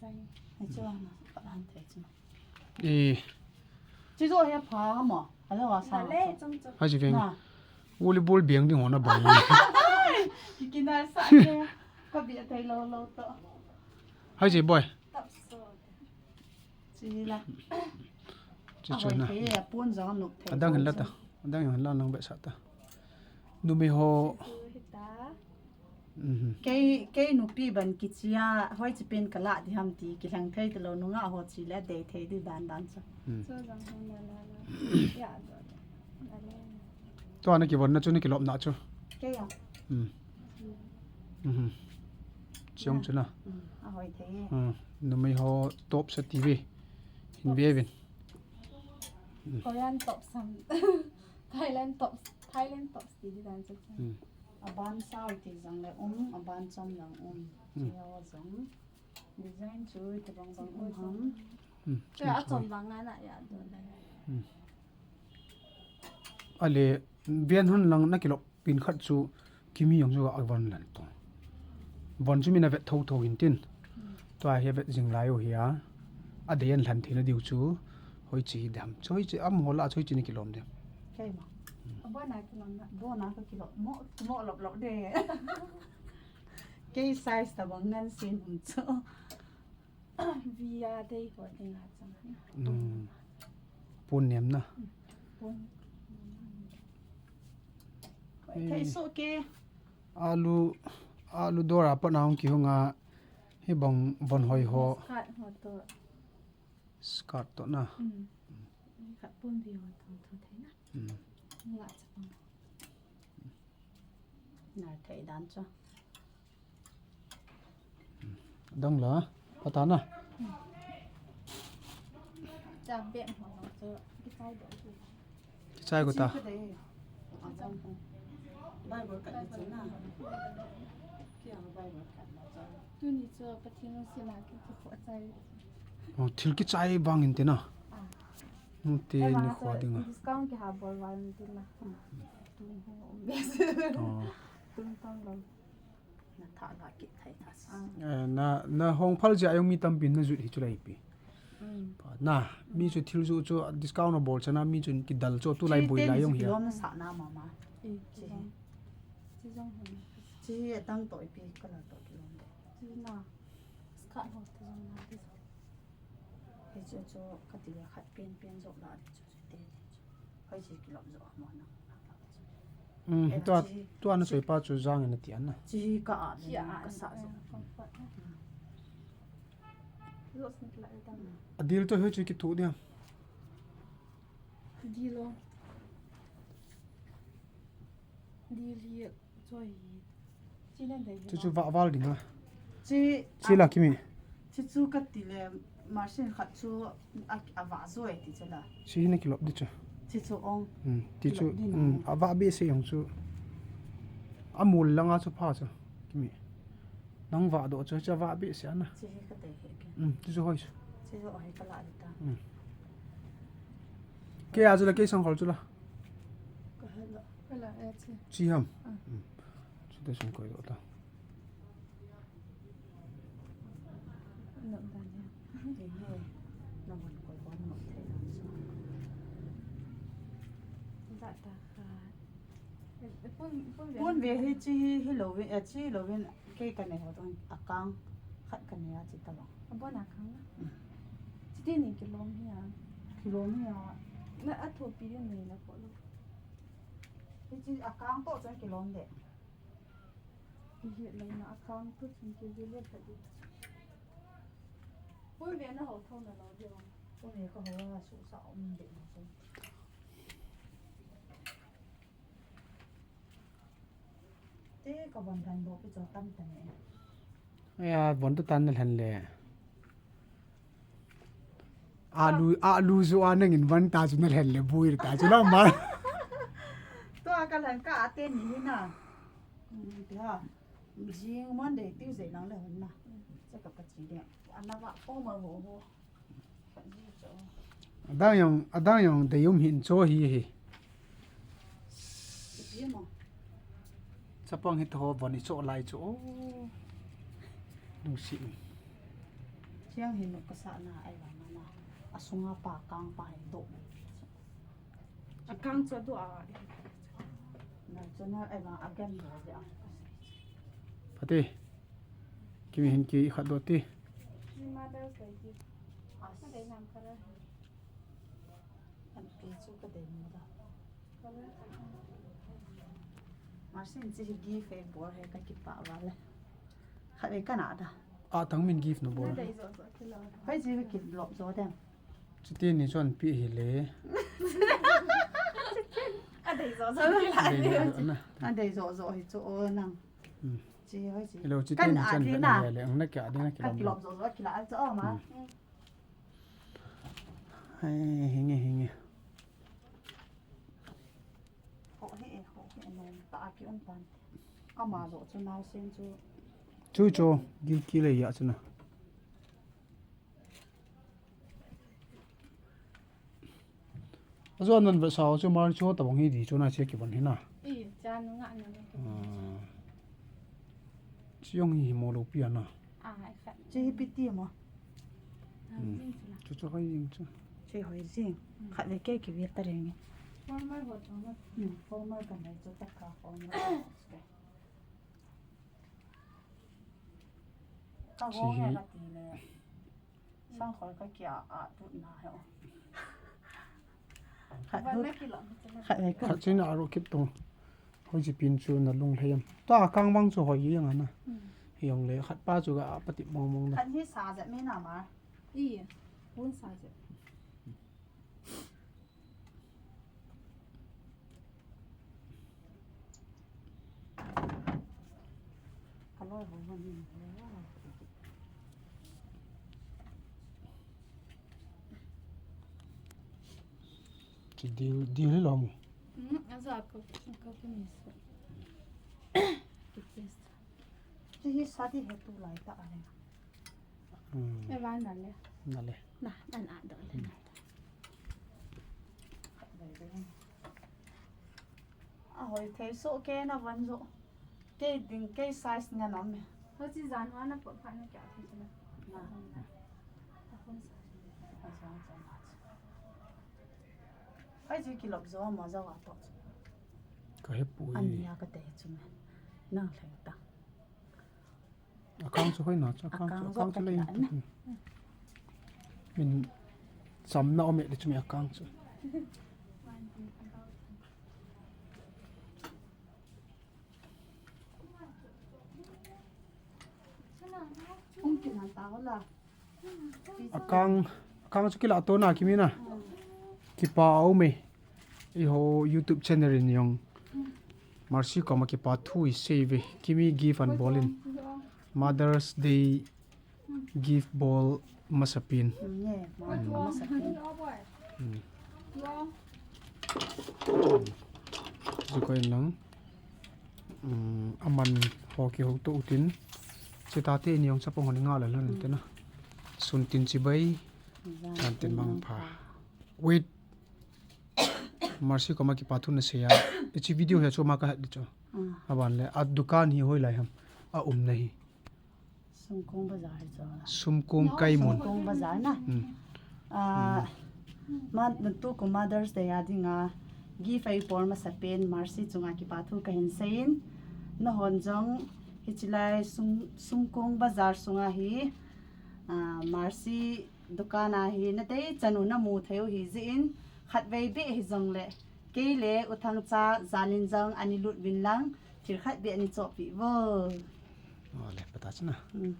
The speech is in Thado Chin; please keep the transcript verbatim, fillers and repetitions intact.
Ai, chu ana, ka han thei chu. Eh. Chu zo he pha ha mo. Alo wa sa. Hai chi veng. Volleyball biang ding hona bang. Ki kinar sa ke. Ka bi thei lo lo to. Hai chi boy. Tap so. Chi la. Chi chu na. Ahoi thei, a pon jong nup thei. Adang hin la ta. Adang hin la nang be sa ta. Numei ho. Chu hita. Mhm. Kei, kei nupi ban kichia, hoi chi pen kala di ham ti, kilang thei talo nunga ho chi le dei thei di dan dan chu. Hmm. Chu jong hon na la la. Ya do. Ale. Tua na kivon na chu na kilop na chu. Kei ya. Hmm. Mhm. Chiong chu na. Hmm. Ahoi thei. Hmm. Numei ho top sa T V. Hin be vin. Korean top sam. Thailand top. Thailand top ti di dan chu. Hmm. Aban sao ti jong le um, aban chom jong um. Hmm. Chi ho jong. Design chu ti bang bang um ham. Hmm. Chu a chom bang ana ya do le. Hmm. Ale, ven hon lang na kilop pin khat chu Kimi jong chu a von lan to. Von chu min a vet tho tho hin tin. Hmm. Tua hi a vet jing lai u hi a. A dei an lhan theina diu chu. Hoi chi dam. Chu hoi chi am ho la chu hoi chi ni kilom de. Kei ma. Hmm. A bona kilom na. Bona ka kilom. Mo, mo lop lop de. Kei size ta bang ngan sin hum chu. Via dei ho ding a chang. Hmm. Pun nem na. Pun. Thei so ke. Alu, alu dor a pat na hung kihung a. Hi bang von hoi ho. Skirt ho to. Skirt to na. Hmm. Khat pun vi ho to to thei na. Hmm. Nga chapang. Na thei dan chu. Dang la, pata na. Cham bek ho chu kichai do. Kichai ko ta. Bible kat ni chu na. Kia Bible kat na chu. Tuni chu Pathen lungset na ki ki ko chai. Oh, thil kichai bang in te na. Ah. Nute ni kho ding a. Discount ki ha bol val ni tin na. Tu ho um be. Oh. Tum tang lo. Na tha la ki thai tha. Ah. Eh, na, na hong phal jia jong mi tampi na jut hi chu lai pi. Mm. Na, mi chu thil ju chu discount a bol chana mi chu kidal chu tu lai boi lai jong hi. Kilom na sa na mama. Eh, chi. Chi jong ho. Chi a tang to ipi color to kilom de. Chi na. Skirt ho to jong na. Hi chu chu ka ti le khat pen pen jop la di chu chu te di chu. Hoi chi kilom jop mo na. Hmm, tua, tua na soi pa chu jang na ti an na. Chi ka a ni ka sa jop. A dil to hi chu ki thu dia. Dil lo. Dil hi Chu chu vah val ding a. Chi, chi la kimi. Chi chu ka ti le, machine khat chu a, a vah joi ti chu la. Chi hi na kilop di chu. Chi chu ong. Hmm, ti chu, hmm, a vah be se ong chu. A mul langa chu pha chu. Kimi. Nang vah do chu, chu a vah be se ana. Chi hi ka te he ke. Hmm, ti chu hoi chu. Chi chu hoi ka la di ta. Hmm. Ke a chu la ke sang khol chu la. Ka he la. Ka la e chi. Chi ham. Ah. Hmm. Chu te sung koi do ta. Nom dan ya. Te he. Na mon koi ko nom te na so. Da ta kha. Pun, pun ve. Pun ve hi chi hi lo ve, eh, chi lo ve ke ka nei ho tong a kang khat ka nei a chi ta lo. A bon a kang na. Mm. Chi te ni kilom hi a. Kilom hi a. Na a thopi ni nei na ko lo. Hi chi a kang to chang kilom de. Hi lo na a kang to chang ki ve le pha di. Pun ve na ho tho na lo de. Pun ve ka ho a su sa um de na so. Te ka von lhan bo ki cho tam ta ne. Ya, von to tan na lhan le. Alu, alu jo a nangin von ta chu na lhan le bui ta chu la ma. To a ka lhan ka a te ni hi na. Hmm, ti ha. Jing Monday, Tuesday nang le hon na. Check up ka chi de. Ana va ko ma ho ho. Adang jong, adang jong dei um hin cho hi hi. Chapang hi tho von i cho lai cho. Lungsi. Siang hin nu ka sa na ai vang na. A sunga pa kang pa hin do. A kang chu do a. Na chu na ai vang a gan do de a. Pati. Kimi hin ki khat do ti. Ni Mother's Day ti. A dei nam kara. An pi chu ka dei mo da. Marcin chi hi gift e bol he ka kipa vale. Khat e ka na da. A tang min gift no bol. Hoi chi ka kilop jo dem. Chuti ni chun pi hi le. A dei jo jo hi la. Dei jo na. A dei jo jo hi chu o nang. Hmm. Chi hoi chi. Hello, chuti ni chun na le ang na kya ding na kilop. Ka kilop jo jo kila chu o ma. Hmm. Ai, hinge, hinge. Ho he, ho he, nom ta a ki um tan. Ama jo chu nau sen chu. Chu chu, gil ki le ya chu na. Ajo nan ve sao chu mar chu tabang hi di chu na che ki ban hi na. I, cha nu nga na. Ah. Chi jong hi mo lo pi ana. Ah, ai khat. Chi hi pi ti mo. Ah, hmm. Jing chu na. Chu chu hoi jing chu. Chi hoi jing. Hmm. Khat le ke ki vil ta reng. Formal ho chu na. Hmm, formal ka nei chu ta ka formal. Ka go he ka ti le. Sang khoi ka kia a tu na he o. Khat hu. Khat he ka. Khat chin a ro kip tu. Hoi ji pin chu na lung lhei am. Ta kang bang chu hoi yang ana. Hmm. Hi jong le khat pa chu ka a pati mong mong na. Khat hi sa je mi na ma. I. Hun sa je. Chi dil, dil hi lo mo. Hmm, ajo a ko, ko ki mi so. Ki test. Chi hi sa di he tu lai ta a le. Hmm. E van na le. Na le. Na, na, na, do le, na. A hoi thei so ke na van jo. Ke ding ke size nga nam me. Ho chi jan ho na pot pha na kya thi na. Na. A hon size. A jan jan na. Ai ji kilop jo ma jo wa to. Ka he pu. An ya ka te chu me. Na lheng ta. Akang chu hoi na chu, akang chu, akang chu lei. Min chamna om e le chu mi akang chu. Ung kina ta la. Akang, akang chu kila to na kimi na. Kipa a um e. Eiho YouTube channel in jong Marcy koma kipa thu i sei ve. Kimi gift an bol in. Mother's Day gift bol masapin. Hmm, ye, ma-, masapin. Hmm. Zu ko in lang. Hmm, aman ho kiho to utin. Chita te in jong chapang hon nga la lan te na. Sun tin chibai. Jan tin mangpha. Wait. Marcy koma kipa thu na sei a. Hiche video hi chu ma ka het di chu. Ah. Aban le, a dukan hi hoi lai ham. A umna hi. Sumkong Bazar hi chu. Sumkong Kaimun. Sumkong Bazar na. Hmm. Ah, ma, tukum Mother's Day a dinga gift ei bol masapen Marcy chunga kipa thu kahin seiyin. Nahon jong hiche lai Sum, Sumkong Bazar sunga hi, ah, Marcy dukan a hi nadei chan u namu thei u hijeh in, khatvei beh hijongle, kei le U Thangcha jalin jong ani lut uvin lang, thil khat beh ani chohpeh uvo. Ole, pata chu na. Hmm.